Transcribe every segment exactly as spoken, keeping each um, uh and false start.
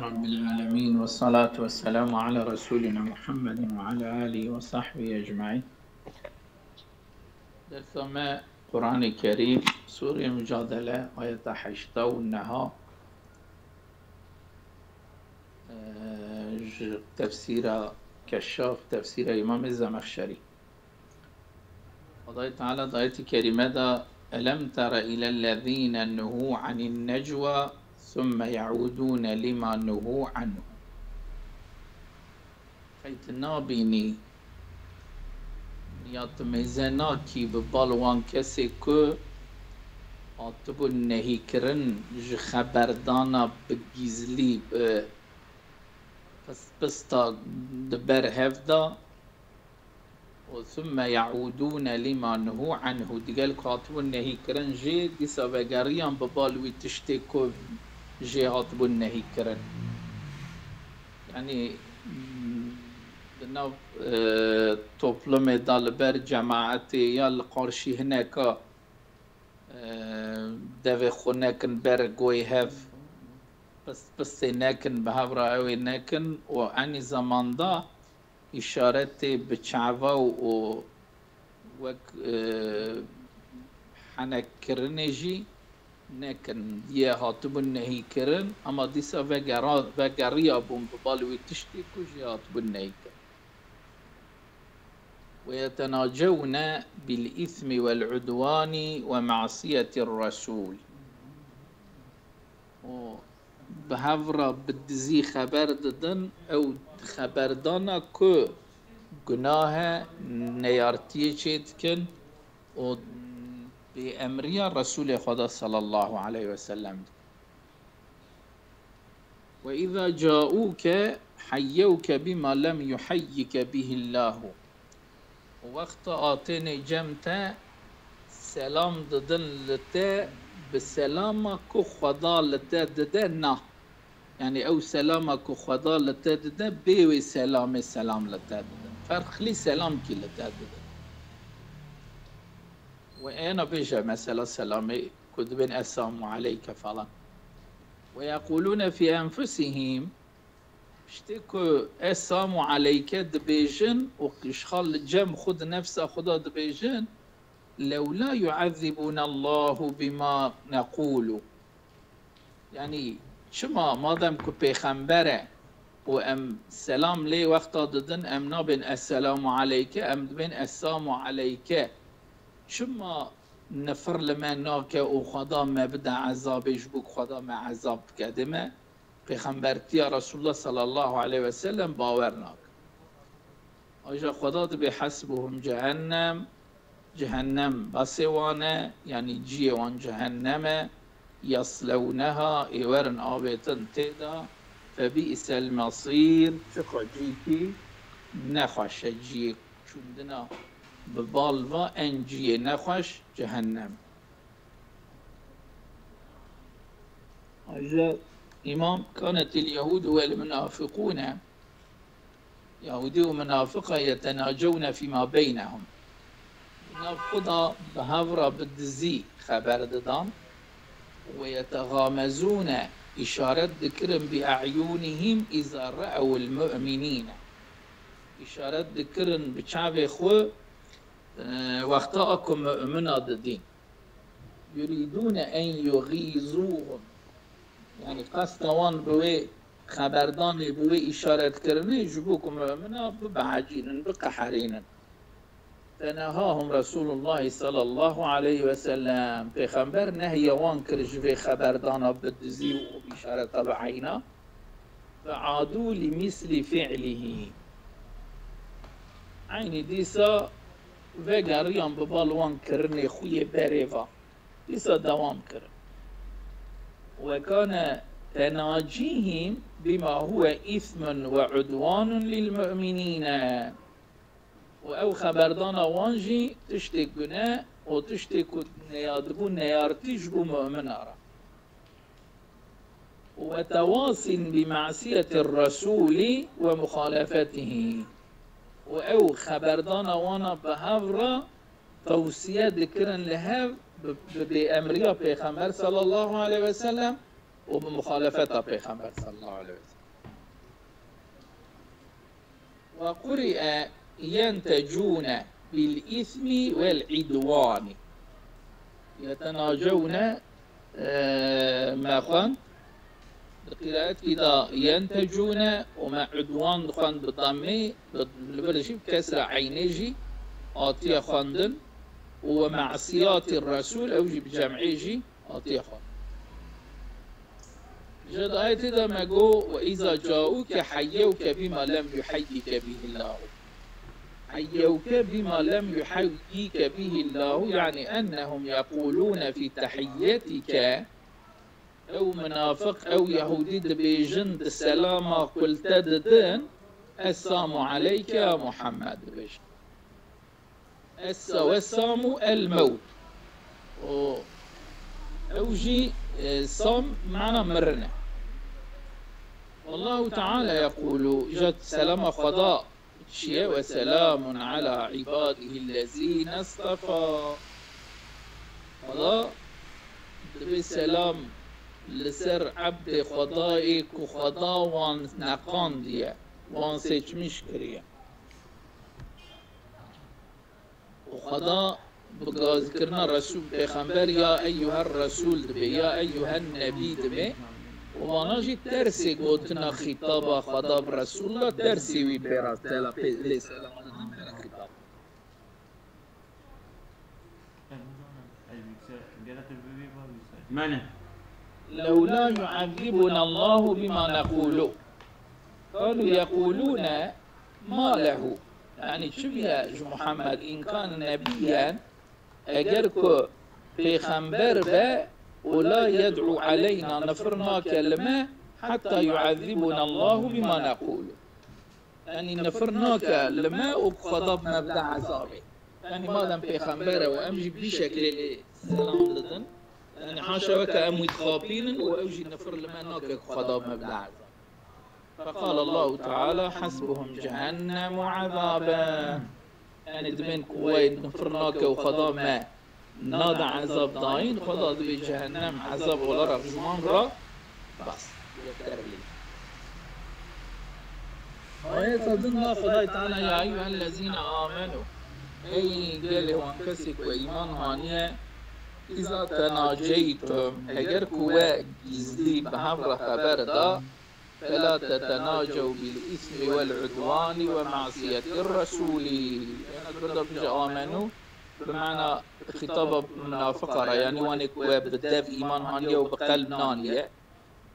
رب العالمين، والصلاة والسلام على رسولنا محمد وعلى آله وصحبه أجمعين. Dersa me Qur'anê Kerîm, Sûreyê Mucadele, ayeta heşta û neha, e, ji tefsîra Keşşaf, tefsîra Îmamê Zemexşerî. Xwedayê Teala di ayetê kerîme de, "Elem tere ilellezîne nuhû anîn necwa, summe yeûdûne lima nuhû anhu." Qey tu nabînî ya tu mêze nakî bi bal wan kesê ku hatibûn nehîkirin ji xeberdana bi gîzlî, bi pist-, pista di ber hev de, û summe yeûdûne lima nuhû anhu, digel ku hatibûn nehîkirin jê, dîsa vegeriyan bi bal wî tiştê ku jê hatibûn nehîkirin. Yanî, di nav, e, toplumê de li ber cemaetê ya li qarşî hineka, e, devê xwe nekin ber goyê hev, pist-, pistê nekin, bi hev re ew ê nekin û enî zamanda îşaretê bi çava û wek, e, henekkirinê jî nekin. Yê hatibûn nehîkirin, ama dîsa vegera-, vegeriyabûn bi bal wî tiştî ku jê hatibûn nehîkirin. "Ve yetenacewne bil îsmi vel udwani ve masiyetir Resûl." Û bi hev re bi dizî xeber didin, ew xeberdana ku gunah e, neyartiyê çê dikin û bêemriya Resûlê Xweda sallallahu aleyhi ve sellem dikin. "Ve izâ câûke heyyewke bima lem yuheyyike bihillahu." Wexta atênê cem te, selam didin li te bi selama ku Xweda li te dide na. Yanî ew selama ku Xweda li te dide, bê wê selamê selam li te dide. Ferqlî selamkî li te dide. Wê êna bêje mesela selamê ku dibên "Esselamu aleyke" falan. "Ve yequlûne fî enfusihîm", piştê ku "Esselamu aleyke" dibêjin û qîşxal li cem xwe di nefsa xwe de dibêjin, "Lewla yu'ezzibûnallahu bima neqûlû." Yanî çima, madem ku pêxember e û em selam lê wexta didin, em nabên "Esselamu aleyke", em dibên "Essamu aleyke". Çima nifir li me nake û Xweda me bide ezabê, ji bo ku Xweda me ezab bike? Dê me pêxembertiya Resulullah sallallahu aleyhi ve sellem bawer nakin. Aja Xweda dibê "Hasbuhum cehennem", cehennem besê wan e, yanî ciyê wan cehennem e, "yaslewneha", ê werin avêtin tê de, "febi'sel mesîr", çiqa cîkî nexweş e, ciyê çûndina bi bal va en ciyê nexweş cehennem. Aja Îmam, "Kanetil yehûdu vel munafiqûne", Yahûdî û munafiqa, "yetenacewne fîma beynehum", nav xwe de bi hev re bi dizî xeber didan, "ve yetegamezûne", îşaret dikirin, "bi e'yûnihîm îza re'ewil mu'minîne", îşaret dikirin bi çavê xwe, e, wexta ku mu'mina didîn. "Yurîdûne en yuxîzûhum." Yanî qesta wan bi wê xeberdanê, bi wê îşaretkirinê ji bo ku mu'mina bibehecînin, biqeherînin. "Fenehahum Resulullah sallallahu aleyhi ve sellem." Pêxember nehya wan kir ji vê xeberdana bi dizî û îşareta bi eyna. "Fe'adû li mîslî fi'lihî." Eynî dîsa vegeriyan bi bal wan kirinê xwe yê berê va. Dîsa dewam kirin. "Ve kane tenacîhîm bima huve îsmun ve udwanun lil mu'minîne." Û ew xeberdana wan jî tiştê gune û tiştê ku neyadibû neyartî ji bo mu'mina re. "Ve tewasîn bi masiyetir Resûlî ve muxalefetihî." Û ew xeberdana wana bi hev re tewsiye dikirin li hev bi, bi bêemriya Pêxember sallallahu aleyhi ve sellem û bi muxalefeta Pêxember sallallahu aleyhi ve sellem. Ve quri'e yentecûne bil îsmi vel îdwani. Yetenacewne, e, me xwend. Di qîraetkî de yentecûne û me udwan dixwend bi dammê, bi, li vir jî bi kesra eynê jî hatiye xwendin û ve me'siyatî Resûl, ew jî bi cem'ê jî hatiye xwendin. Ji di ayetê de me got, "Ve îza caûke heyyewke bîma lem yuheyyike bihî Llahu." Heyyewke bîma lem yuheyyike bihî Llahu, yanî ennehum yeqûlûne fî tehiyyetike, ew minafiq, ew yehûdî dibêjin di selama ku li te didin, "Esselamu aleyke ya Muhammed," dibêjin. Essa ve samu el mewt. O, ew jî, e, sam mana mirin e. Wallahu Teala yekulu, îca selama Xweda çi ye, "Ve selamun ala ibadihillezîne istefa." Xweda dibê selam li ser ebdê Xwedayê ku Xweda wan neqandiye, wan seçmiş kiriye. Û Xweda bi gazikirina Resûl, Pêxember ya eyyuher Resûl dibê, ya eyyuhen Nebî dibê. Û vana jî tersê gotina xîtaba Xweda bi Resûl re, tersê wî pê re tela pê lê selam didan pê re xîtab. Mene. Lewla yu'ezzibuna Allahu bima nequlu. Kalu yequlune ma lehu. Yanî çi biye ji Muhammed, in kane nebiyyen, eger ku pêxember be û la yed'u aleyna, nifir nake li me, heta yu'ezzibuna Allahu bima nequlu. Yanî nifir nake li me û Xweda bi me bide ezabê. Yanî madem pêxember e û em jî bî şeklê lê selam didin, yanî haşa weke em wî dixapînin û ew jî nifir li me nake ku Xweda bi me bide ezabê. Feqal Allahu Teala, "Hasbuhum cehennemu azaben." Yanî dibên ku wey nifir nake û Xweda me nada ezab dayîn, Xweda dibê cehennem ezab olarak ji wan re bas. Yeter lê. Ayeta din de Xwedayê Teala, "Ya eyyuhellezîne amenu." Ey gelê wan kesê ku îman haniye, "Îza tenaceytum." Eger ku we gizlî bi hev re xeber da, "Fela tetenacew bil îsmi vel udwani ve masiyeti Resûlî." Êna di vir de bije amenû, bi mana xîtaba munafiqa re, yanî wanê ku we bi dev îman haniye û bi qelb naniye.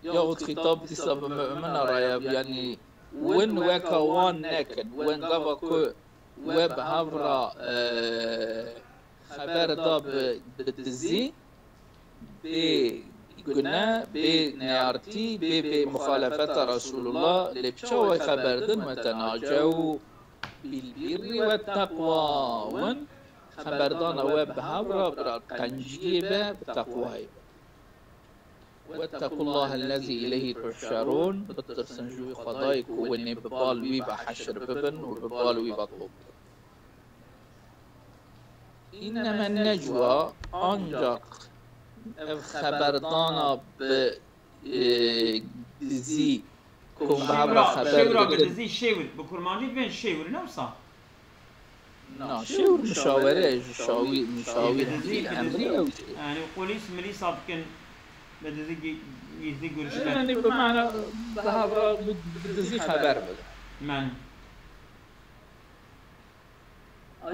Yaxud xîtab dîsa bi mumina re ye, yanî win weka wan nekin. Win gava ku we bi hev re, e, xeber da bi, bi dizî, bê gune, bê neyartî, bê, bê muxalefeta Resulullah, lê bi çawa xeber din? Ve tenacew bil birri ve teqwa. Win xeberdana we bi hev re, bi qenciyê be, bi teqwayê be. Vettequllahe lezî ileyhî tuhşerûn, bitirsin ji wî Xwedayê ku hûn ê bi bal wî ve heşr bibin û bi bal wî ve top bibin. Înnemen necwa, ancak ev xeberdana bi, e, dizî, ku hûn bi hev re Şêwra, xeber şêwra bi didin. Dizî şêwr, bi kurmancî dibên şêwr, ne wisa? Na, şêwr muşawere, ji şawî, muşawîr Bi dizî, bi emrî dizî. Ew tê. Yani polis milîsa dikin, bi dizî gi-, gizlî görüşme. Yani bi mana bi hev re bi, bi dizî xeber bidin. Men.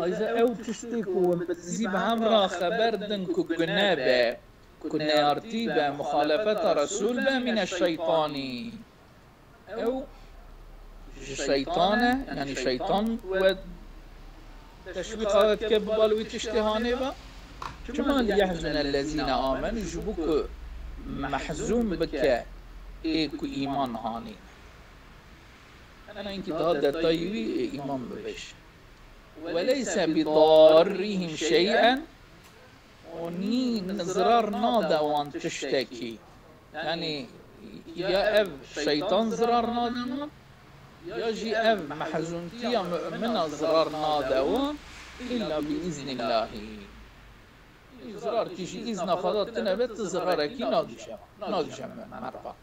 Ayrıca ew tiştê ku hûn bi dizî bi hev re xeber din ku gune be, ku neyartî be, muxalefeta Resûl be, mine şeytanî. Ew ji şeytan e, yani şeytan we teşwîqa we dike bi bal wî tiştê hanê ve. Çima liyehzune lezîne amenu, ji bo ku mehzûn bike ê ku îman hanê. Ena inkî daha detayî wî ê îman bibêje. Ve leyse bidarrihim şey'en, û nî zirar nade wan tiştekî. Yani ya ev şeytan zirar nade wan, ya jî ev mehzûntiya mumina zirar nade wan, illa bi iznillahî. Îzrarkî jî îzna Xweda tune be, ti zirarekî nagişe, nagişe me-, meriva.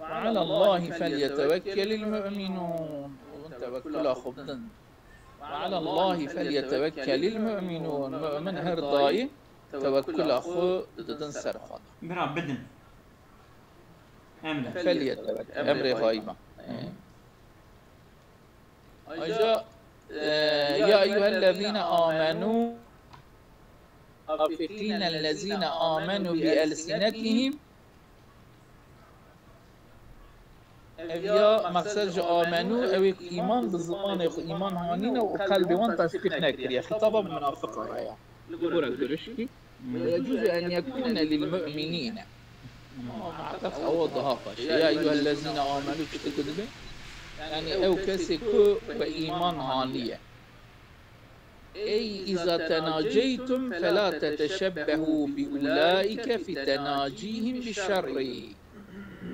وعلى الله فليتوكل المؤمنون. Hûn tewekkula xwe bidin. وعلى الله فليتوكل المؤمنون. Mu'min her daîm tewekkula xwe didin ser Xweda. Bira bidin. Emre. فليتوكل. Emrê xayî ma. Ayrıca, e, يا أيها الذين آمنوا المنافقين الذين آمنوا بألسنتهم. Ev ya mexsed ji amenû, ew ê ku îman bi zimanê xwe îman hanîne û qelbê wan tesdîq nekiriye. Xitaba bi munafiqa re ya. Li gora girişkî. ويجوز أن يكون للمؤمنين. Muhakkak ew daha xweş. يا أيها الذين آمنوا çi dibe? Yani ew kesê ku bi îman haniye. أي إذا تناجيتم فلا تتشبهوا بأولئك في تناجيهم بالشر.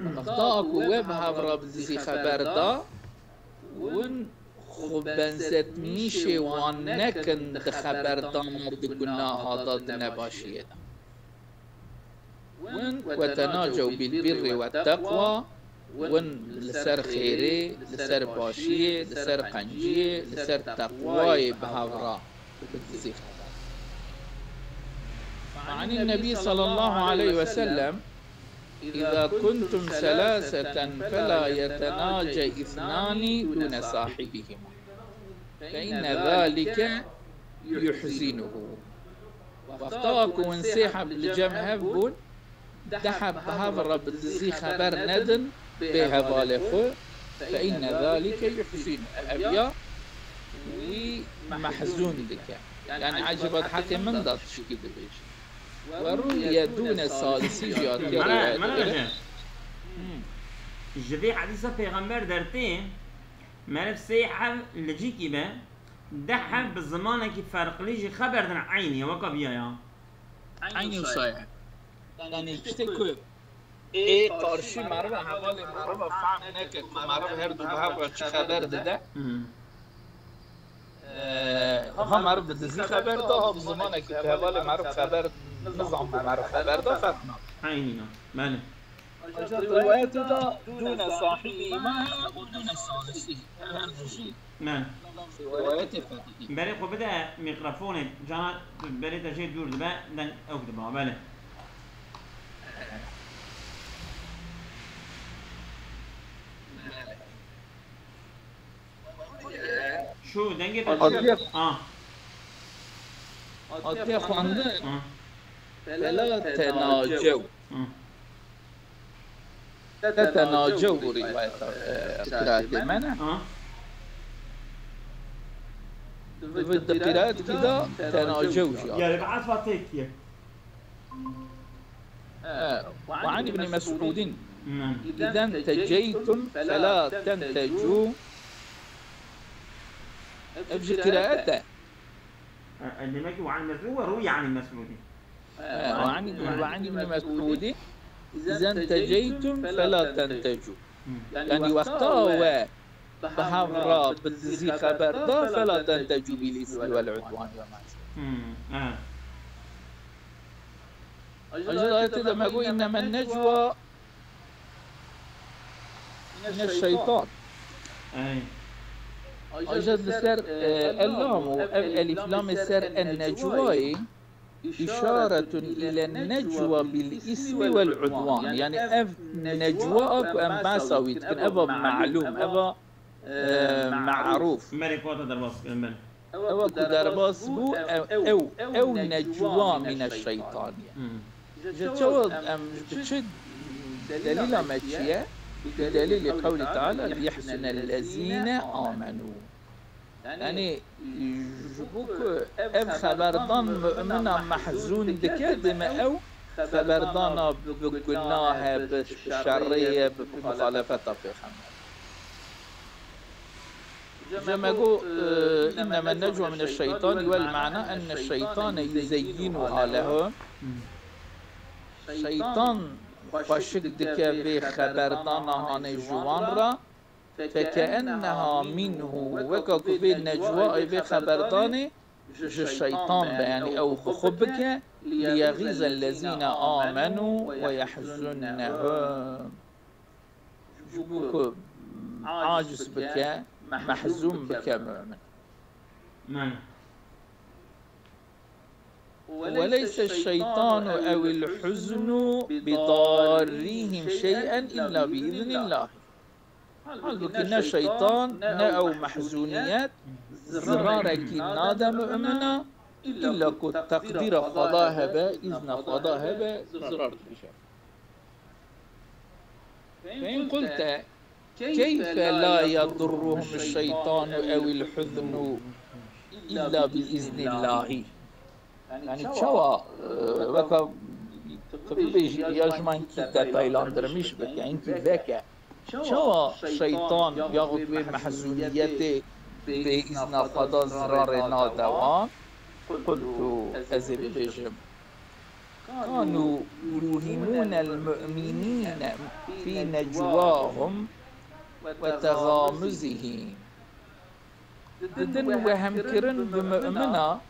Wexta ku we bi hev re bi dizî xeber da, win xwe benzetmîşê wan nekin di xeberdana di gunaha de, di nebaşiyê de. Win وتناجوا بالبر والتقوى, win li ser xêrê, li ser başiyê, li ser qenciyê, li ser teqwayê bi hev re bi dizî xeber. وعن النبي صلى الله عليه وسلم: إذا كنتم ثلاثة فلا يتناجى اثنان دون صاحبهما، فإن ذلك يحزنه. Wexta ku hûn sê heb li cem hev bûn, deh heb bi hev re bi dizî xeber nedin bê hevalê xwe, فإن ذلك يحزنه. Ev ya wî mehzûn dike. Yani ecêba di heqê min de tişkî dibêje. وروي دون ثالث, jî hatiye Mene, rivayet mene kirin. Ji vê hedîsa Pêxember dertê meriv sê heb li cîkî be, deh heb bi zimanekî ferqlî jî xeber din eynî ye, weka viya ya. Eynî wisa ye. Yani tiştê ku ê qarşî meriva hevalê meriva fehm neke ku meriv her du bi hev re çi xeber dide. Hmm. Ee, ha meriv bi dizî xeber da, ha bi zimanekî ku hevalê meriv xeber nizanbe meriv xeber da, ferq nake. Eynî ne. Bele. Ancak rivayetê de dûne sahibî ma heye û dûne salisihi. Her du jî. Bele. Rivayetê ferqî. Berê xwe bide mîkrofonê, cana tu berê te jê dûr dibe, deng ew dibe, bele. Şu dengê te Hatiye, ha. Hatiye xwendin. Ha. Fela tenacew. Ha. Tenacew bu rivayeta, e, qiraetê me ne. Ha. Di qiraetkî de tenacew jî. Yani bi atfa tek ye. Ee, وعن ابن مسعود: Nam. إذا انتجيتم فلا تنتجوا. Ev jî qiraet e. E, e, demek ki وعن مسعود ve روي عن مسعود. Ee, وعن، وعن ابن مسعود: إذا انتجيتم فلا تنتجوا. Hmm. Yani wexta we bi hev re bi dizî xeber da, فلا تنتجوا بالإثم والعدوان. Hmm, evet. Ayrıca ayette de me got, إنما النجوى من الشيطان. Ey. Ayrıca li ser, e, ellam û ev elîflamê ser en-necwayê إشارة إلى النجوى بالإثم والعدوان. Yani ev necwa ku em behsa wî dikin, eva melûm, eva, e, me'rûf. Merê ku hate derbas kirin, belê. Ewa ku derbas bû, ew, ew, ew necwa mîne şeytanî ye. Hmm. Ji çawa em bi çi delîla me çi ye? Bi delîlê qewlî Teala: ليحزن الذين آمنوا. Yani, ji bo ku ev xeberdan mumina mehzûn dike, dime ew xeberdana bi gunah e, bi şerê ye, bi muxalefeta pêxember. Ji me got, e, إنما النجوى من الشيطان والمعنى أن الشيطان يزينها لهم. Şeytan xweşik dike vê xeberdana hanê ji wan re. فكأنها منه, weka ku vê necwa, vê xeberdanê ji şeytan be, yanî ew bi xwe bike, liyegîze lezîne amenu ve yehzunehum. Ji bo ku aciz bike, mehzûn bike mu'min. Belê. Ve leyse şeytanu ewil huznu bidarrihim şey'en illa bi iznillah. Halbûkî ne şeytan, ne ew mehzûniyet zirarekî nade mu'mina, illa ku teqdîra Xweda hebe, îzna Xweda hebe, zirar dikişe. Fe in qulte, keyfe la yedurruhum şeytanu ewil huznu illa bi iznillahî. Yanî çawa, e, weka tu bibêjî ya ji me hinkî detaylandirimiş bike, hinkî veke. Çawa şeytan yaxud wê mehzûniyetê bê îzna Xweda zirarê nade wan? Qultu, ez ê bibêjim. Kanu yuhimûnel mu'minîne fî necwahum ve tegamuzihim. Didin wehemkirin bi mu'mina,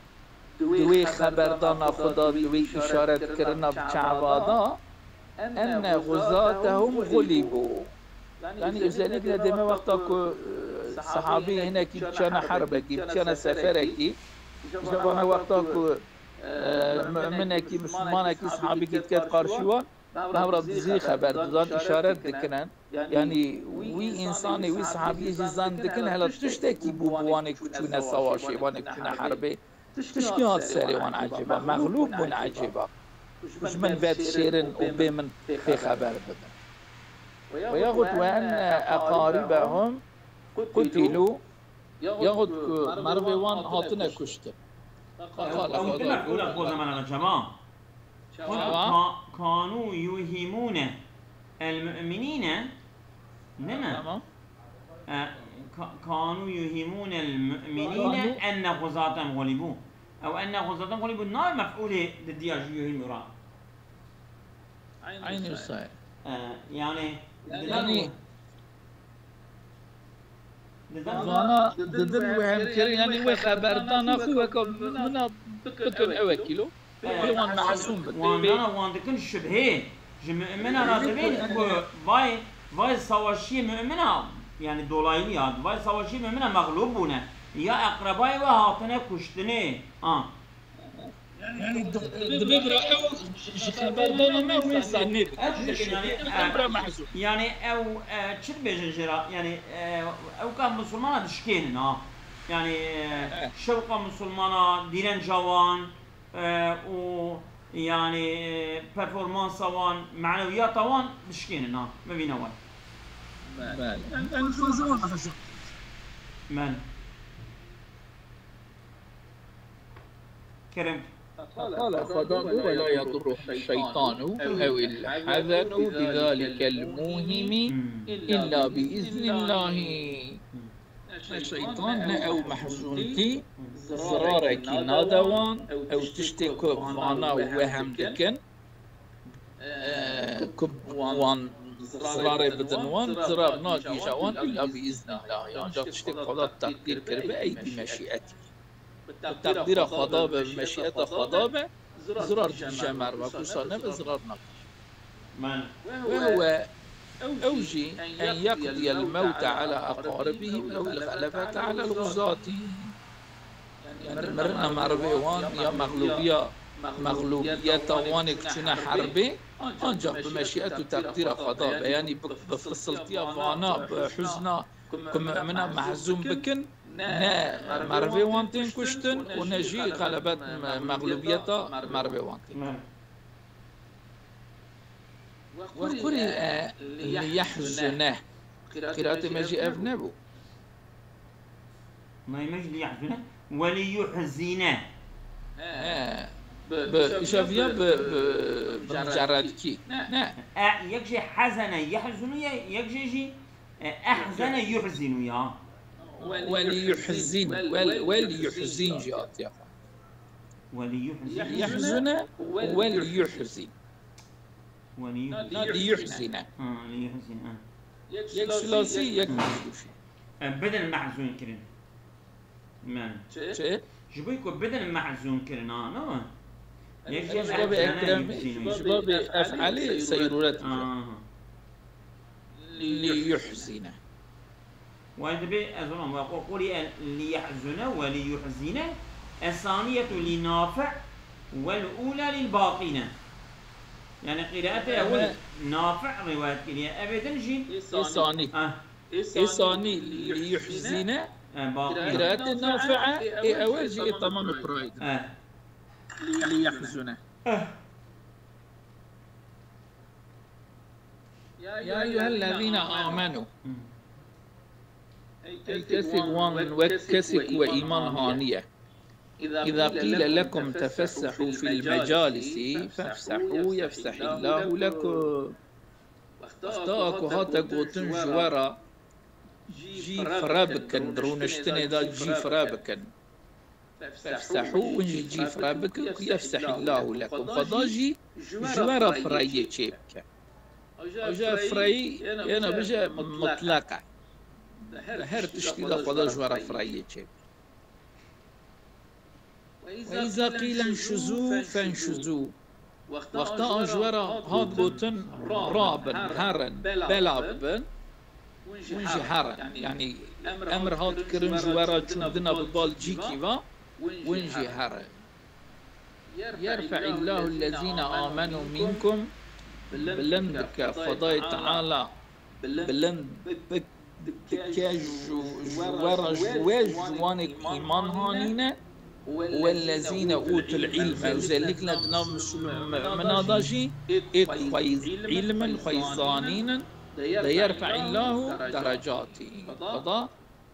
di wê xeberdana xwe de, di wê îşaretkirina bi çava de, enne xuzatehum xulîbû. Yanî özellikle deme wexta ku, e, sahabî hinekî biçene herbekî, biçene seferekî, ji vana wexta ku, e, mu'minekî, mislimanekî, sahabîkî diket qarşî wan, bi hevra dizî xeber didan, îşaret dikirin. Yanî wî însanê, wî sahabiyê jî zan dikin, hela tiştekî bû bi wanê ku çûne sawaşê, wanê ku çûne herbê. Tişkî hat serê wan ecêba, mexlûb bûn ecêba. Ku ji min vedişêrin û bê min pê xeber bidin. Ve yaxud ve enne eqaribehum qutilû, yaxud ku merivê wan hatine kuştin. Ew, ew ne mef'ûl e, xwe zemana çema. Çawa? Ka-, kanû yuhîmûne el mu'minîne, ne mi? Tamam. E, ka-, kanû yuhîmûne el mu'minîne enne xuzatehum xulîbû. Ew enne xuzatehum xulîbû nayê mef'ûlê didiya ji yuhîmû re. Eynî wisa ye. E, yanî, yanî, Vana didin wehemkirin, yanî wê xeberdana xwe weke mina bikin ew wekîlo. Lê wan mehzûn bikin. Wan dana wan dikin şibhê. Ji mu'mina re dibên ku vay, vay savaşiyê mu'mina, yanî dolaylı ya, vay savaşiyê mu'mina mexlûb bûne. Ya eqrebayê we hatine kuştinê. A. Yanî di-, dibê bira ew ji xeberdana me wê zannê bikin. Ev dikin, yanî, ev bira mehzûn. Yanî ew, e, çi dibêjin jê re? Yanî, e, ew ka misilmana dişkênin, ha. Yanî, e, şewqa misilmana, dîrenca wan, e, û yanî, e, performansa wan, manewiyata wan dişkênin, ha. Me vîna wan. Belê. Yanî, em dixwazin wan mehzûn. Men. Kerem. Qala Xweda got, "Ve la yedurruhum şeytanu ewil hazenu bi zalikel muhimi illa bi iznillahi." Ne şeytan, ne ew mehzûntî zirarekî nade wan, ew tiştê ku vana wehem dikin, e, ku wan zirarê bidin wan, zirar nagihîje wan illa bi iznillah. Ancak tiştê ku Xweda teqdîr kiribe, ey bi meşîetî. Bi teqdîra Xweda be, bi meşîeta Xweda be, zirar dikişe meriva, wisa nebe zirar nakişe. Ve huve, ew jî, en yeqdiyel mewte ala eqaribihim ew el galebete alel guzati. Yanî mirina merivê wan ya mexlûbiya, mexlûbiyeta wanê ku çûne herbê, ancak bi meşîet û teqdîra Xweda be, yanî bi, bi fisiltiya vana, bi huzna ku mumina mehzûn bikin, ne merivê wan tên kuştin û ne jî xelebet me-, mexlûbiyeta merivê wan tên. Ve quri'e liyehzune. Qîratê me jî ev nebû. Nayê me jî liyehzune. Ve liyuhzine. He. Bi, bi, îşeviya bi, bi, bi mucerredkî. Ne. E, yek jê hezene yehzunu ye, yek jê jî, e, ehzene yuhzinu ya. Ve liyuhzin. Ve, ve liyuhzin jî hatiye. Ve liyuhzin. Yehzune ve liyuhzin. Ve liyuhzine. Liyuhzine. Ha, liyuhzine, ha. Yek sulasi, yek mehzûf. E, bedel mehzûn kirin. Men. Çi? Ji bo ku bidin mehzûn kirina, ne? Yek jê Ji babê ehzene Ekrem, yuhzînû. ji babê ef'alê seyruret. Aha. Liyuhzine. Way dibê ez olam ve qulî liyehzune ve liyuhzine. Esaniyetu li Nafi' vel ula lil baqîne. Yani qîraetê ewil Nafi' rivayet kiriye. Evê din jî Ê sanî. Ah, Ê sanî liyuhzine. e, baqîne. Qîraetê Nafi'e ê ewil jî ê temamê pirayî din. E, Liyehzune. Ya eyyuhellezîne amenu. Hı. Ey kesik wan wek kesik we îman haniye. İza qîle lekum tefessehû fil mecalisi fefsehû yefsehillâhu lekum. Wexta ku hate gotin ji we re cî fire bikin, di rûniştinê de cî fire bikin. Fefsehû, hûn jî cî fire bikin ku yefsehillâhu lekum. Xweda jî ji we re fireyê çê bike. Ew jî fireyî, yena bije mutlaq e. Di her tiştî de Xweda ji we re fireyê çê bike. Ve izâ qîle nşuzû fenşuzû. Wexta an ji we re hat gotin, rabin, herin, bela bibin, hûn jî herin. Yanî emir hat kirin ji we re çûndina bi bal cîkî ve, hûn jî herin. Yerfe'illâhu ellezîne amenû minkum, bilind bike Xwedayê Teala, bilind bik-, dike ji, ji we re, ji we, ji wanê ku îman hanîne, wellezîne ûtul îlme, özellikle di nav Müslüm-, mümina de jî, ê ku xweyî îlm in, xweyî zanîn in, de yerfe'illâhu derecatî. Xweda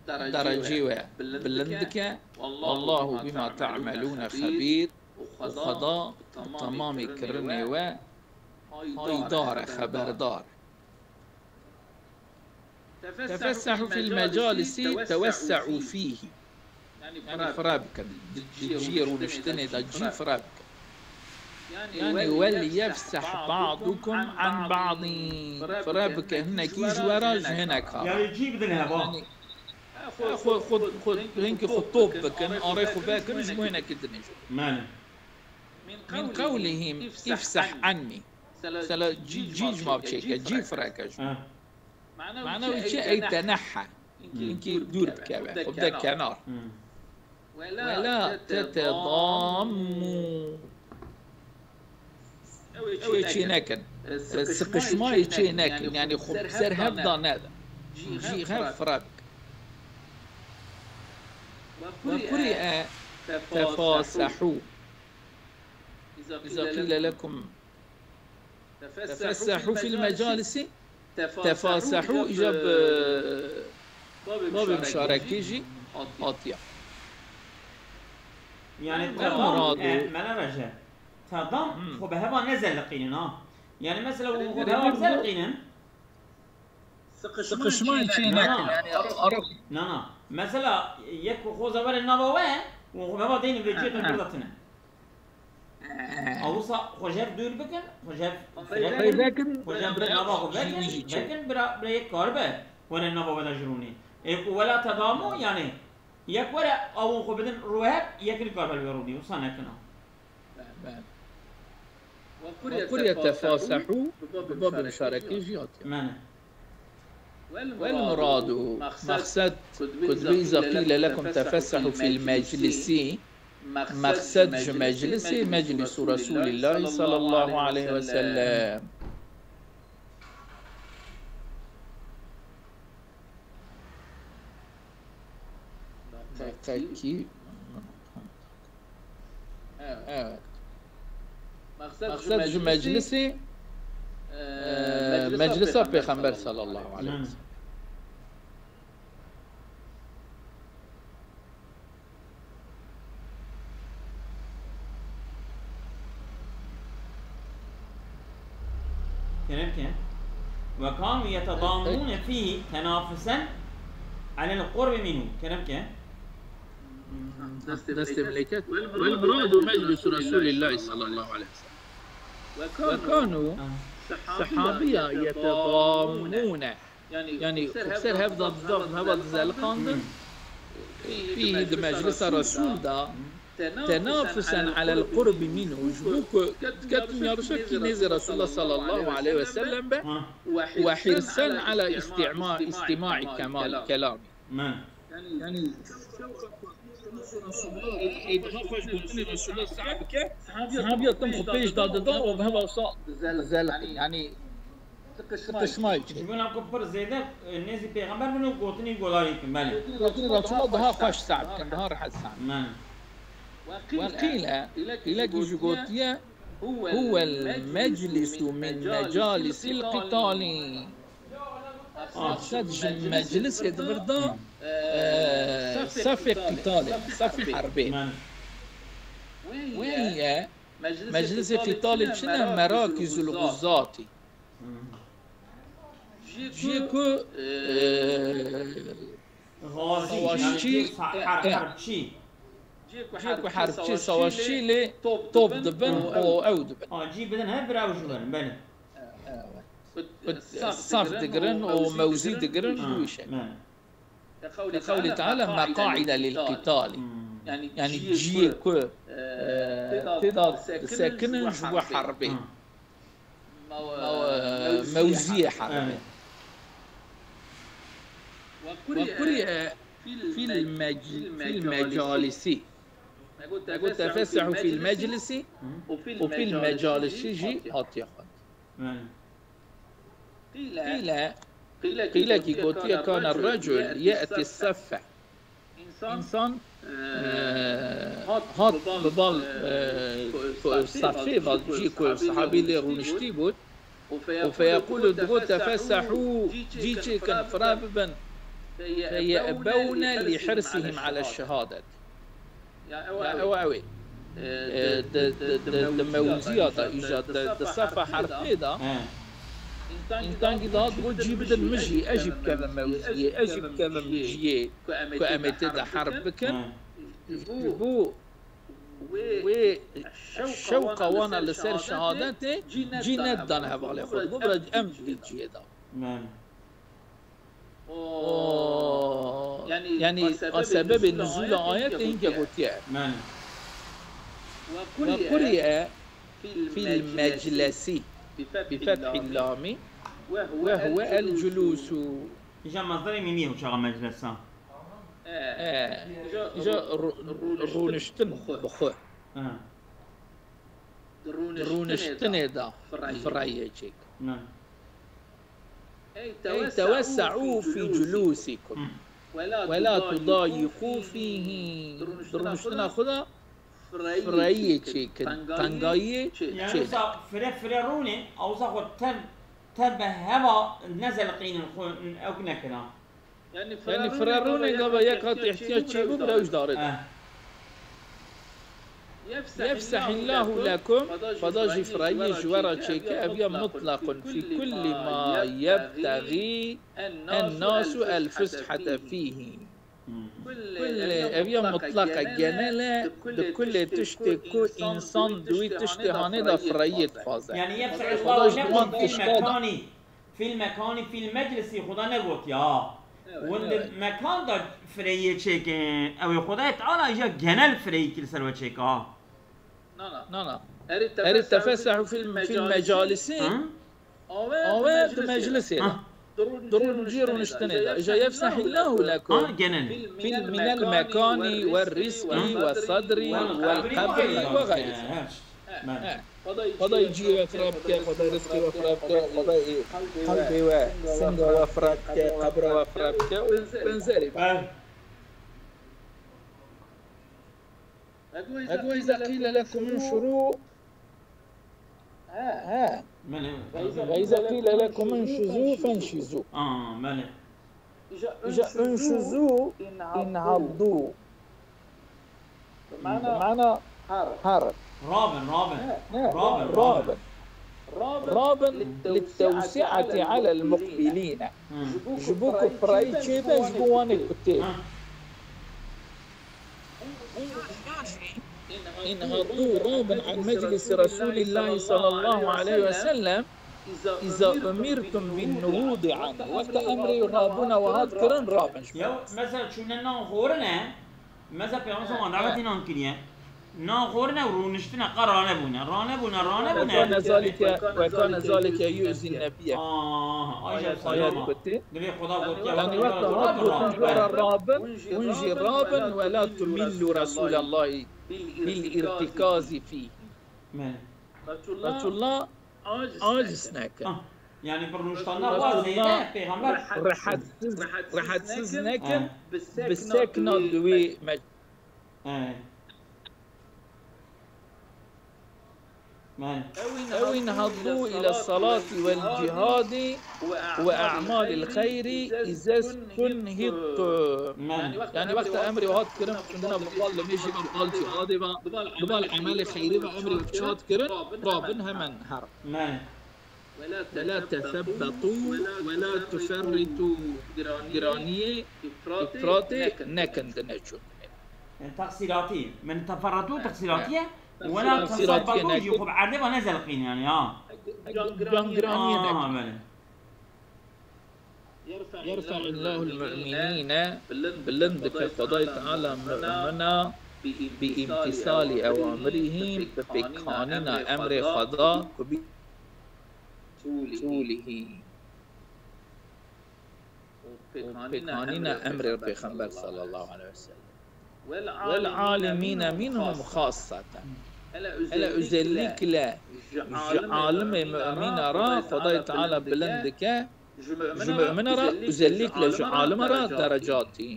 derecê we bilind dike. Wallahu bima ta'melûne xebîr. Û Xweda bi temamê kirinê we haydar e, xeberdar e. Tefessehû fil mecalisi tewesse'û fîhî. Yanî fire bikin. Di ciyê rûniştinê de cî fire bikin. Yanî wel yefseh ba'dukum an ba'dî. Fire bike hinekî ji we re ji hineka re. Yani cî bidin heva. Yanî xwe, xwe, xwe, hinkî xwe top bikin, arê xwe vekin ji bo hinekî dinê jî. Mane. Min qewlihim ifseh anni. Mesela cî, cî ji ma çêke, cî fireke ji. Ha. Mana wî çi? Ey tenehha. Hinkî dûr bikeve, xwe bide kenar. Hı. Wela tetedammu. Ew ê çê nekin. Siqişmayê çê nekin. Yanî xwe ser hev da nedin. Cî hev fire bikin. Ve kuri'e tefasehû. İza qîle lekum tefessehû fil mecalisi tefasehû, îca bi babê muşarekî jî hatiye. Yani Ve tedam, muradu. E, mene Recep. Tedam, Hmm. xwe bi heva nezeliqînin ha. Yani mesela hûn xwe bi heva bizeliqînin. Sıkışma için Na, nekin. na. Yani arif. Na, na. Mesela yek ku xwe zevere nava we, hûn xwe bi heva deynin vê cihê Ha. birdatine. Awusa xwe jev dûr bikin, xwe jev Xwe vekin, xwe jev bira nava xwe vekin, jî çê. Vekin bira, bira yek karibe were nava we de ji rûnê. Ê ku wela tedamû yani yek were awon xwe bidin rû hev, yek nikaribe li we rûnê, wisa nekina. Ve kuri'e tefasehû bi babê muşarekî jî hatiye. Mene. Vel muradu, maqsed, ku dibê iza qîle lekum tefessehû fil meclisi, maqsed ji meclisê, meclisu Resulîllahî sallallahu aleyhi ve sellem. Deqekî. Evet. Maqsed ji meclisî, e, meclisa Pêxember sallallahu aleyhi ve sellem. Kerem ke. Ve kanu yetedamûne fîhî tenafusen alel qurbi minhu. Kerem ke. Destê meleket. Vel muradu meclisu Resulîllahî sallallahu aleyhi ve sellem. Ve kanu sahabiya yetedamûne. Yani ser hev da, da, heva dizeliqandin. فيه, di meclisa Resûl de, tenafusen alel qurbi minhu, ji bo ku ketin yarişekî nêzî Resulullah sallallahu aleyhi ve sellem be, ve hirsen ala istima, istima'i kemal, kelamî. Yani, yani, ê, ê, daha xweş gotinê Resulullah sah bike, sahabiya tim xwe pêş da dida û bi heva wisa dizel, yani, sıkışma için. Ji bo ku pir zêde, e, nêzî pêxember bin û gotinî godarî kin, belê. Gotinî Resulullah daha xweş sah bikin, daha rehet sah bikin. Belê. Ve qîle, qîlekî jî gotiye, huwel meclisu min mecalisil qitali. Maqsed ji meclisê di vir de, e, sefê qîtalê, sefê herbê. Belê. Wê ye, meclisê qîtalê çi ne? Merakîzul guzatî. Cihê ku, e, Gazî, savaşçî, yani, e, herbçî. Cihê ku herbçî, savaşçî lê top dibin û ew dibin. Ha, cî bidin he, bira ew ji werin, belê. Saf digirin û mewzî digirin, ji wî şey. Belê. Li qewlî Teala, meqaide lil qîtalî. Hmm. Yani, cihê ku, e, têda disekinin ji bo herbê. Hmm. Mew-, mewziyê herbê. Evet. Ve quri'e fil mec-, fil mecalisi. Ego tefessehu fil meclisi û fil mecalisi jî hatiye xwend. Evet. Qîle, qîlekî gotiye, kana recul ye'ti seffe. Însan, e, hat bi bal, e, sefê ve, cî ku sahabî lê rûniştî bû, û feyeqûlu, digot, tefessehû, cî çêkin, fira bibin, feyebewne lî hirsihim ale şehadet. Ya ew, ew ê. E, di, di, di, di mewziya de, îja di, di sefa herfê de, însankî dihat got, cî bidin min jî, ez jî bikevim mewziyê, ez jî bikevim ciyê ku em ê tê de herb bikin. Ji bo wê şewqa wana li ser şehadetê cî nedidane hevalê xwe. Bo bira em di vî ciyê de. O, yani, a sebebê nuzûla ayetê hinke gotiye. Belê. Ve quri'e fil meclesi bi fethil lami ve huve el culusu. Îja mazdarê mîmî ye û çaxa meclesa. E, îja ru-, rûniştin bi xwe. Ha. Di rûniştinê de fireyê çêk. Belê. Ey tewesse'û fî culûsîkum. Hı. Ve la tudayîqû fîhî. Di rûniştina xwe de fireyê çêkin, tengayiyê çêkin. Yani wisa fire fire rûnê, awsa xwe tev, tev bi heva nezeliqînin xwe, ew nekina. Yani fire rûnê gava yek hat ihtiyac çêbû, bira ew ji darê de. Eh. Yefsehillahu lekum, Xweda jî fireyê ji we re çêke, ev ya mutlaqun fî kulli ma yebtexî ennasu el fushate fîhî. Hmm. Kulli, ev ya mutlaq e, genel e, di kulê tiştê ku însan di wî tiştê hanê de fireyê dixwaze. Yani yefsehillahu lekum fî mekanî. Fîl mekanî, fîl meclisî, Xweda negotiye ha. Evet, win di mekan de fireyê çêke, ew ê Xwedayê Teala îja genel fireyî kir ser we çêke ha. Na, na. Na, na. Erî tefessehu fîl, fîl mecalisi. Hı? Awe di meclisê de. Hı. Di rûn cî rûniştinê de. Îja yefsehillahu lekum. Ha, genel. Fîl minel mekanî ve rizqî ve sadrî ve qebrî ve xeyrî. He. Xwedayê cihê we fira bike, Xwedayê rizqê we fira bike, Xwedayê qelbê we, singa we fira bike, qebra we fira bike û benzerî. He. Ego îza qîle lekum inşirû. He. Belê. Ve îza qîle lekum inşizû fenşizû. Aa, belê. Îja unşizû inhadû. Bi mana harb. Rabin, rabin. Rabin, rabin. Rabin littewsi'ati alel muqbilîne. Ji bo ku firayî çêbe ji bo wanê ku tê. Inhadû rabin an meclisi Resûlîllahî sallallahu aleyhi ve sellem. إذا أمرتم بالنهوض عنه. Wexta emrê rabûna we hat kirin, rabin ji Ya, mesela çûne nan xorine, mesela Peygamber sallallahu aleyhi ve sellem davetî nan kiriye. Nan xorine û rûniştine, qe rane bûne, rane bûne, rane bûne. وكان ذلك، وكان ذلك يؤذي النبي. Aha, ay jî Ayet, ayet salama. Gotî. Divê Xuda gotiye, Yani wexta wexta hat gotin ji we re rabin, hûn jî rabin, ولا تملوا رسول الله بالارتكاز فيه. Me. Resulullah aciz neke. Ah, yani bir rûniştana xwe zêde pêxember. Rehetsiz, rehetsiz nekin, bi sekna di wê me- He. Me. أو انهضوا إلى الصلاة والجهاد وأعمال الخير إذا استنهضتم. Me. Yani wexta emrê hat kirin, çûndina bi bal limêjê ve, bi bal cihadê ve, bi bal emelê xeyrê ve emrê bi çi hat kirin, rabin hemen her. Me. ولا تثبطوا ولا تفرطوا. Giraniyê ifratê nekin di neçûn. Yani teqsîratî. Min teferretû teqsîratî ye. Wela tesabbetû jî xwe bi erdê ve nezelqîn yani ha. Giraniyê nekin. Belê. يرفع الله المؤمنين، bilind dike Xwedayê Teala mumina bi îmtîsalî ewamirihi, bi pêkanîna emrê Xweda ku bî Resûlihî. Û pêkanîna emrê Pêxember sallallahu aleyhi ve sellem. والعالمين منهم خاصة. Hele özellikle ji alimê mumîna re Xwedayê Teala bilind dike, ji mumîna re, özellikle ji alima re derecatî,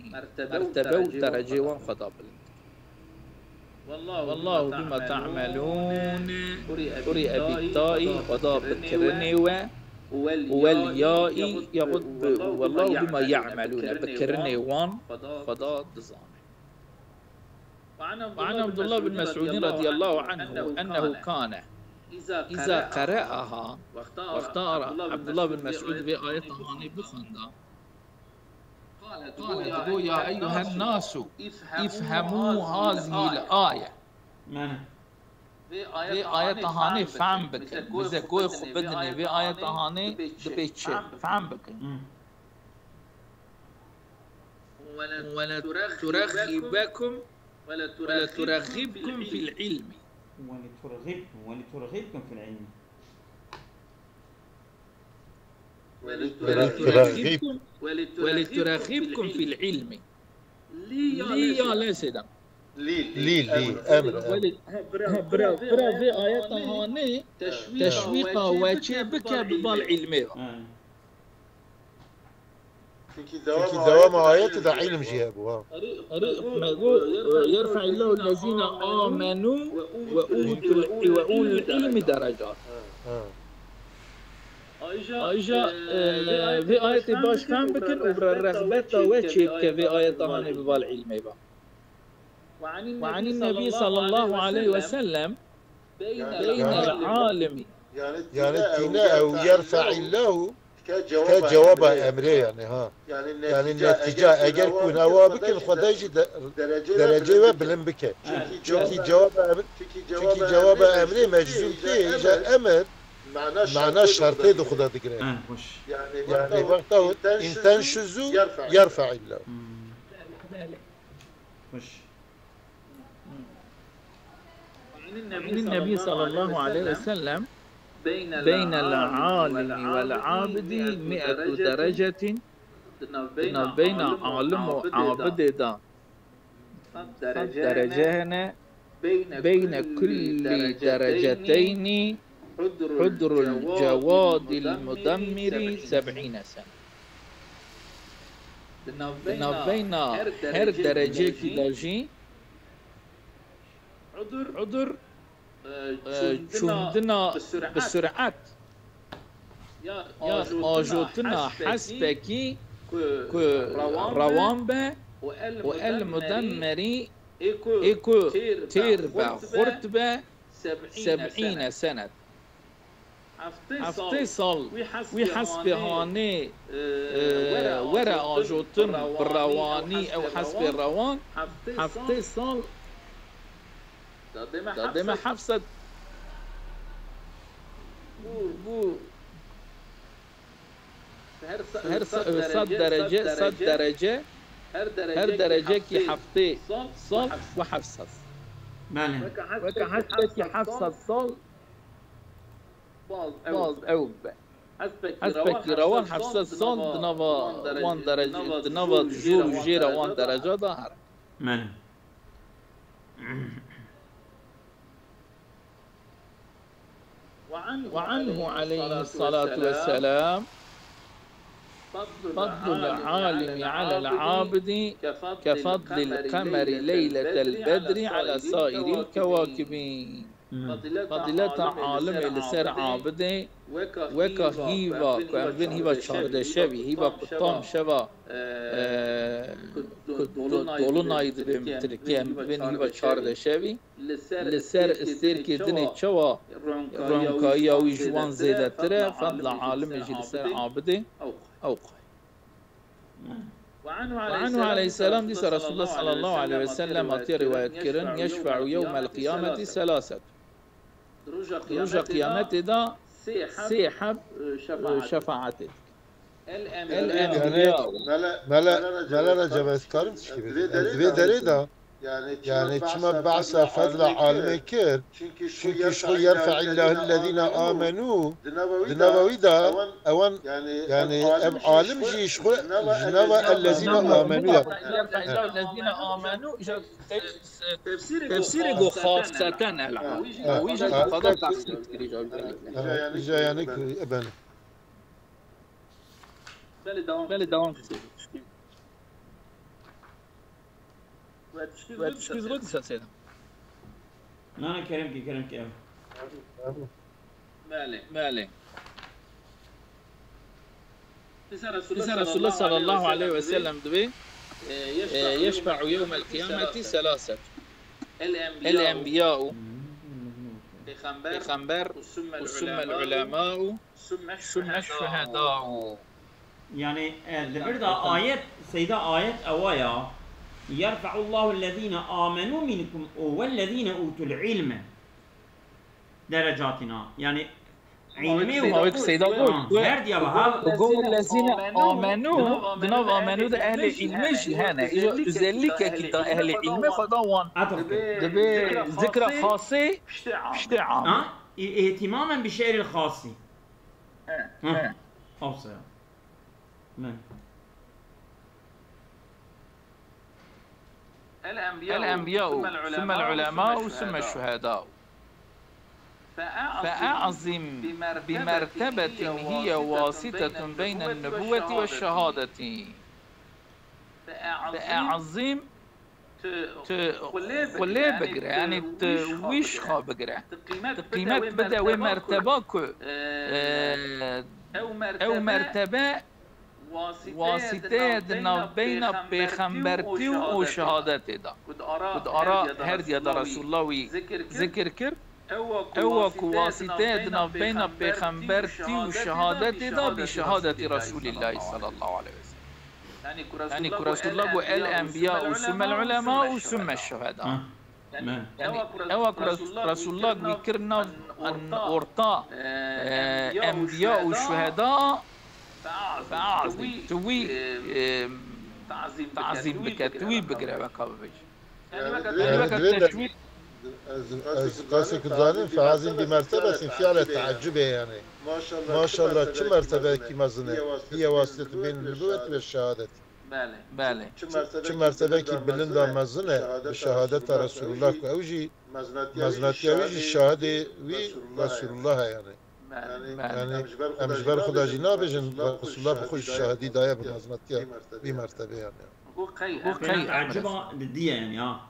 mertebe û derecê wan Xweda bilind dike. والله بما تعملون. Qurî ebî taî, Xweda bi kirinê we, û wel yaî, yaxud bi, والله بما يعملون, bi kirinê wan Xweda dizane. وعن عبد الله بن مسعود رضي الله عنه أنه كان إذا قرأها، wexta Abdullah bin Mesûd vê ayeta hanê bixwenda, قال، digo, يا أيها الناس افهموا هذه الآية. Vê ayeta hanê fehm bikin. Bize goy xwe bidinê. Vê ayeta hanê dibê çi? Fehm bikin. ولترغبكم، ولترغبكم في العلم. ولترغبكم، ولترغبكم في العلم. ولترغبكم، ولترغبكم في العلم. Lî ya lê sêdan. Lî, lî, emir, emir. Bira, bira vê ayeta hanê teşwîqa we çê bike bi bal îlmê ve. Çünkü dewama ayetê de îlm jî hebû, ha. Erê, me got, يرفع الله الذين آمنوا وأوتوا، وأولي العلم درجات. Ha. Ayrıca, e, vê ayetê baş fehm bikin û bi rexbeta we çê bike vê ayeta hanê bi bal îlmê ve. وعن النبي صلى الله عليه وسلم بين العالم. Yani tîne ew يرفع الله ke cewaba emrê yani, ha. Yani netîce eger ku newa bikin, Xwedê jî de-, derecê we bilind bike. Çünkü cewaba emr-, çünkü cewaba emrê meczûm tê, îja emir mana şertê di xwe de digire. Ha, xweş. Yani wexta in tenşuzu yerfa'illah. Hmm. Xweş. عن النبي صلى الله عليه وسلم بين العالم والعابد مئة درجة. Di navbeyna alim û abidê de sed derece hene. بين كل درجتين حدر الجواد المدمر سبعين سنة. Di navbeyna her derecekî de jî udur, e, çûndina bi suret, ya ajotina hespekî ku rewan be û el mudemmerî ê ku têr be, xurt be, seb'îne senet. Heftê sal wî hespê hanê, e, were ajotin bi rewanî, ew hespê rewan, heftê sal da dême heft sed bû. Her se- sed derece, sed derece, her derecekî heftê sal û heft sed. Belê. Weke heştekî heft sed sal baz ew be. Hespekî rewa heft sed sal di nava wan derece, di nava jor û jêra wan dereca de here. Belê. وعنه عليه الصلاة والسلام: فضل العالم على العابد كفضل القمر ليلة البدر على سائر الكواكب. Fadîleta alimê li ser abidê weka hîva ku em bên hîva çardeşevî, hîva ku tam şeva, e, ku do- dolunay dibe min Tirkiye, em bên hîva çardeşevî, li ser stêrkê dinê çawa ronkayiya wî ji wan zêdetir e, fedla alimê jî li ser abidê ew qay. وعنه عليه السلام, dîsa Resulullah sallallahu aleyhi ve sellem hatiye rivayet kirin: يشفع يوم القيامة ثلاثة. Roja qiyametê de sê heb, e, şefaetê dike. El Enbiya. Mele, Mele, Mele Recep, ez karim tişkî bêjim? Ez di vê derê de, yani çima behsa fedla alimê kir? Çünkü şu يرفع الله الذين آمنوا, di navawî de, ewan, yani ev alim jî ji xwe, ji nava ellezîne amenû ya. يرفع الله الذين آمنوا, tefsîrê go xaseten el. Wî jî, wî jî qada tehsîn kirî. Îja yani, yani, e, ben. Belê, devam. Belê, devam. We tiştî zû dîsa seyda. Na, na, kerem ki, kerem ki ev. Belê, belê. Dîsa Resulullah sallallahu aleyhi ve sellem dibê, e, يشفع يوم القيامة ثلاثة. الأنبياء, pêxember, û ثم العلماء, ثم الشهداء. Yani, e, li vir de ayet, seyda ayet ewa ya: يرفع الله الذين آمنوا منكم والذين أوتوا العلم درجات. Yani, ilmê û, ma wek seyda got, her diya ve ha. Got ellezîne amenû, di nav amenû de ehlê ilmê jî hene. Îja özellikekî da ehlê ilmê xwe da wan. Dibe zikra xasê, piştê am. Ha? İ-, ihtimamen bi şe'ril xasî. He, he. Awsa ya. Men. الأنبياء ثم العلماء ثم الشهداء. فأعظم بمرتبة هي واسطة بين النبوة والشهادة. Fe'ezîm, tu xulê bigire, yani tu wî ji xwe bigire. Tu qîmet bide wê merteba ku, e, ew mertebe wasîte ye di navbeyna pêxembertî û şehadetê de. Ku di ara her diya de Resulullah wî zikir kir. Ew ku wasîte ye di navbeyna pêxembertî û şehadetê de, bi şehadetî Resûlîllahî sallallahu aleyhi ve sellem. Yanî ku Resulullah got, "El enbiya û sumel ulema û sumel şuheda." Ha. Yani, ewa ku Res-, Resulullah wî kir nav orta, e, enbiya û şuheda, feazim, tu wî, e, tazîm bike, tu wî bigire weka bibêje. Yani, weke teşwîq. Ez, ez qasê ku zanim, feazim bi mertebetin fiile teaccubê yani. Maşallah, çi mertebekî mezin e. Hiye wasitê beyne nubûwet ve şehadet. Belê. Çi mertebekî bilind a mezin e bi şehadeta Resulullah ku ew jî mezinatiya wî jî şahidê wî Resulullah e yani. Belê. Yani em ji ber xwe de jî nabêjin Resulullah bi xwe jî şahidî daye bi mezinatiya vî mertebê yani. Bu qey eciba didiye yani ya.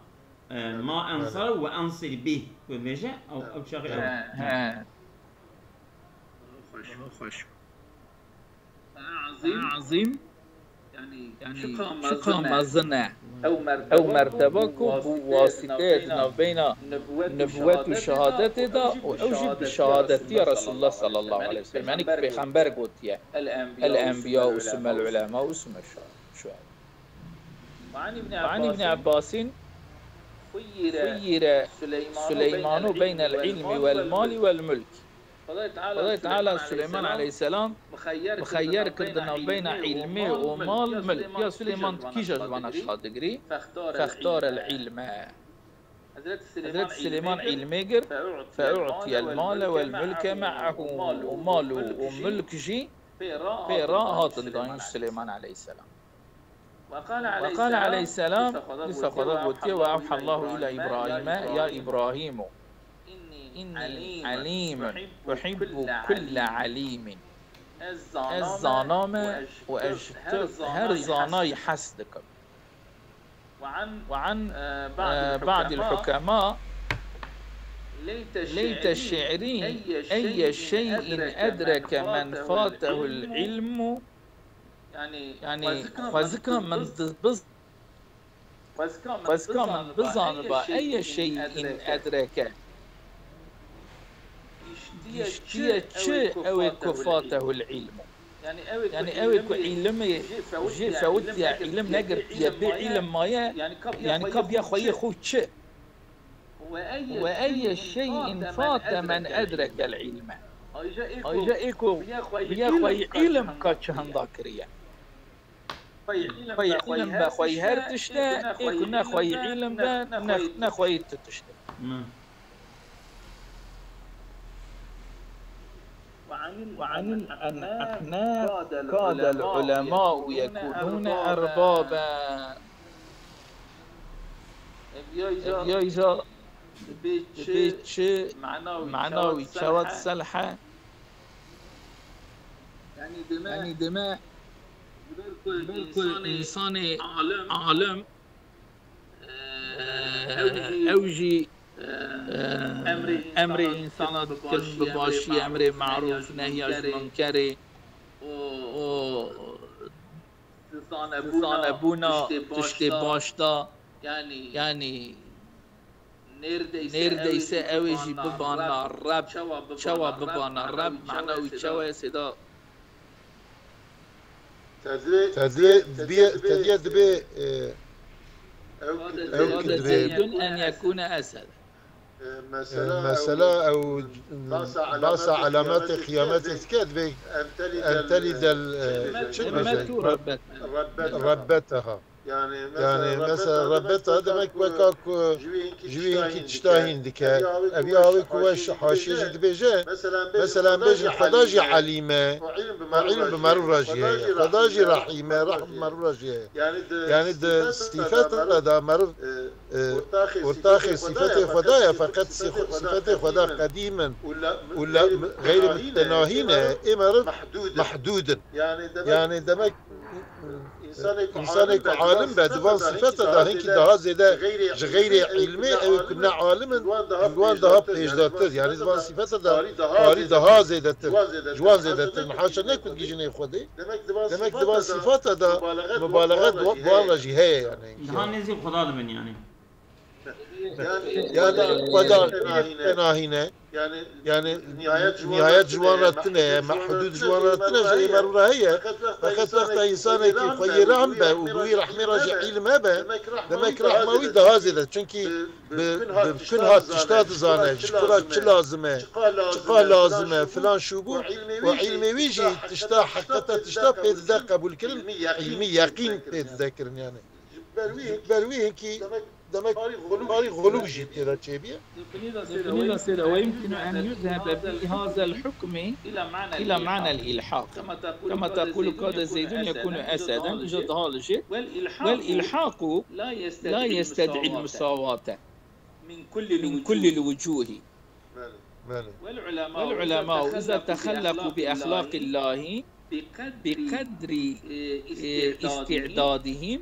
E, ma ensar ve ensir bih. Ku bêje, ew, ew çaxê ew. He, he. Xweş, xweş. Azîm, yani, çiqa mezin e. Ew merteba ku bû wasîteyê di navbeyna nibûwet û şehadetê de û ew jî bi şehadetiya Resulullah sallallahu aleyhi ve sellem. Yani ku pêxember gotiye, "El enbiya û sumel ulema û sumel şuhada." Ve an Îbnî Ebbasîn, "Xuyyire Suleymanu beynel ilmi vel mali vel mulk." Xwedayê Teala Suleyman aleyhisselam mixeyyer kir di navbeyna îlmê û mal, milk. Ya Suleyman, tu kîja ji vana tişta digirî? Fextare l-îlme. Hezretî Suleyman îlmê girt, feûtiyel male wel mulke me'ehu, û mal û, û mulk jî pê re hatin dayîn ji Suleyman aleyhisselam. Ve qale aleyhisselam, dîsa Xweda gotiye, ve evhallahu ila İbrahim'e, ya İbrahîmo, inni alîmun uhibbu kulle alîmin. Ez zana me û ez ji her zanayî hez dikim. Ve an, e, ba'dil hukema, leyte şi'ri eyye şey'in edreke men fatehul ilmu. Yanî xwezika min di-, biz-, xwezika min bizaniba eyye şey'in edreke. Giştiye çi ew ê ku fatehul ilmu. Yanî ew ê ku îlimê jê fewitiye, îlim negirtiye, bê îlim maye, yanî ka biya xweyê xwe çi? Ve eyye şey'in fate men edrekel ilme. Ayrıca ê ku biya xweyê îlim ka çi henda kiriye. Xweyê îlim be xweyê her tişt e, ê ku ne xweyê îlim be, ne, ne xweyê tu tişt e. وعن الأحناف كاد العلماء يكونون أربابا. Ev ya îca dibê çi mana wî çawa diselhe? Yanî deme, ji ber ku însanê alim, e, ew jî, e, emrê însana dikin bi başî, emrê marûf, nehya ji munkerê û dizanebûna tiştê baş da, yanî nêrdeyse ew ê jî bibana Reb. Çawa bibana Reb? Mana wî çawa ye sêda? Tedrê, tedrê, dibiye, tediye dibê, e, ew ki dibê. Zeydun en yekûne esed. E, mesela ew basa alametê qiyametê dike dibê en telidel, e, çi dibêje? Rebbeteha. Yanî mesela rebeta demek weka ku ji wî hinkî tişta hîn dike. Ev ya wê ku we şi-, haşiye jî dibêje. Mesela bêjin Xweda jî elîm e. Û îlim bi merû re jî heye. Xweda jî rehîm e, rehm bi merû re jî heye. Yanî di sîfeta de merû, e, ortaxê sîfetê Xweda ye, feqet sî-, sîfetê Xweda qedîm in û la-, xeyrê mutenahî ne, ê merû mehdûd in. Yanî demek Însanê ku alim be, di van sîfeta de hinkî daha zêde ji xeyrê îlmê, ew ê ku ne alim in, ji wan daha pêşdatir. Yanî di van sîfeta de tarî daha zêdetir, ji wan zêdetir in. Haşa ne ku digihîjinê Xwedê. Demek di van sîfeta de mubalexe di wan re jî heye, yanî. Daha nêzîk Xweda dibin, yanî. Yanî Xweda tenahî ne. Yanî nihayet ji wan re tune ye, mehdûd ji wan re tune, ji ê merû re heye. Feqet wexta însanekî xweyê rehm be û bi wî rehmê re jî îlim hebe, demek rehma wî daha zêde. Çunkî bi, bi kun hat tişta dizane, ji kura çi lazim e, çiqa lazim e, filan şûbû û îlmê wî jî tişta, heqîqeta tişta pê dide qebûlkirin, îlmî yeqîn pê dide kirin yanî. Ji ber wî hinkî demek parî xulû jî tê de çêbîye. Definî de sêre, ويمكن أن يذهب بهذا الحكم إلى معنى الإلحاق. كما تقول كاد زيد يكون أسدا, îca dihalije. والإلحاق لا يستدعي المساواة من كل الوجوه. Belê. والعلماء إذا تخلقوا بأخلاق الله بقدر استعدادهم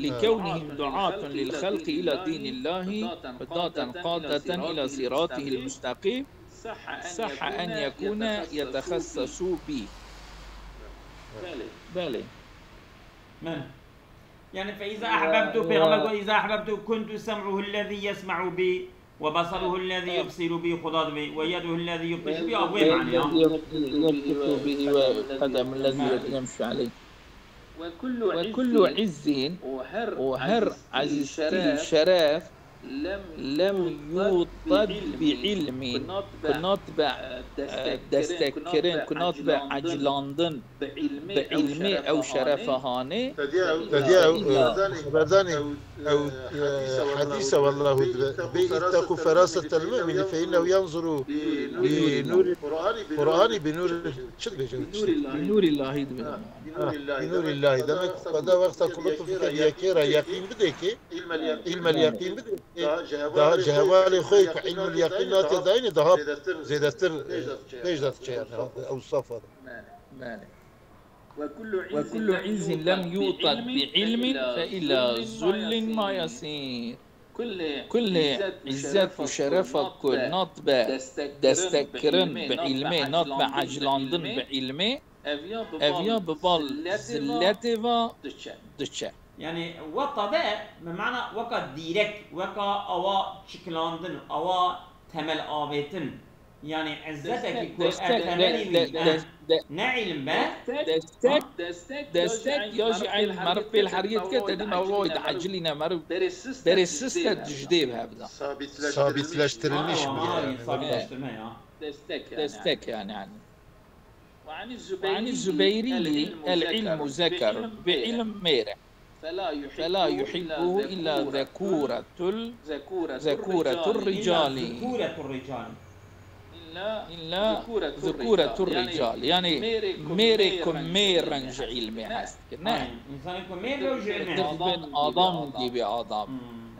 لكونهم دعاة للخلق إلى دين الله هداة قادة إلى صراطه المستقيم صح أن يكون يتخصصوا به. Belê. من؟ يعني فإذا أحببت، پێغەمبەر گوت، إذا أحببت كنت سمعه الذي يسمع به وبصره الذي يبصر به، خدا دبێ، ويده الذي يبطش به، ئەو وێ معنی، ها؟ يبطش به والقدم الذي يمشي عليه. وكل عز و her ezîzî, şeref, lem yutat bi ilmi, ku nat be, e, destekkirin, ku nat be ecilandin bi ilmê ew şerefa hanê. Tediya ew, e, xeberdanê, ew, e, hedîse, wallahu, dibe, bi ittaqu ferasetel mu'mini fe innehu yanzuru bi nuri Qur'ani, bi nuri, çi dibêje? Bi nurillahî dibe. Ha, bi nurillahî. Demek Xweda wexta ku lutf bike bi yekê re yeqîn bidê ki, ilmel yeqîn bidê ki, daha ji hevalê xwe ku ilmul yeqîn nate dayînê daha zêdetir, e, pêş de diçe yani, ew safa de. Belê. Ve kullu izzin lem yutat bi ilmin fe ila zullin ma yasir. Kulê îzzet û şerefa ku nat be destekkirin bi ilmê, nat be ecilandin bi ilmê, ev ya bi bal zilletê va diçe. Yani weta de, bi mana weka dîrek, weka awa çikilandin, awa temel avêtin. Yani izzetekî ku ev temelî wî, eh, ne îlim be. Destek, destek ya jî ilm meriv pêl heriyê dike, te dî meriv wayî diecilîne, meriv berê sist e dijdê bi hev de. Sabitleştirilmiş. Aha, aha, yani sabitleştirme ya. Destek yani, yani. Ve anî Zubeyri, el ilmu zeker, bi ilm mêr e. Fela yuhibbuhu illa zekûretul, zekûretur ricali. Illa zekûretur ricali. Yani mêrê ku mêr renc ji ilmê hez dike. Ne. Dibin adam gibi adam.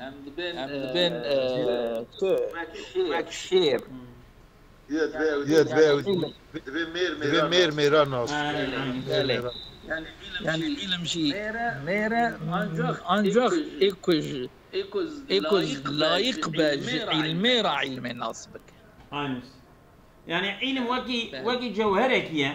Em dibin, e, tu, wek şêr. Dibe mêr mêra nas. Belê. Yani ilim jî mêr e, ancak ê ku ji, ê ku layiq be ji ilmê re ilmê nas bike. Aynen. Yani ilim wekî, wekî cewherekî ye.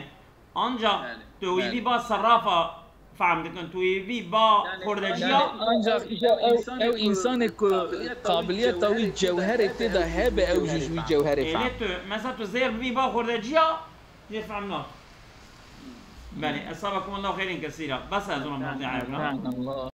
Ancak tu wî bî ba serrafa fehm dikin, tu wî bî ba xwerdeciya. Ancak îşte ew, ew insanê ku qabiliyeta wî cewherê tê de hebe, ew jî ji wî cewherê fehm. Êlê tu, mesela tu zêr bî ba xwerdeciya, jê fehm nake. Belê, esabakum Allah xeyrên kesîra. Bes ez ona mewdû.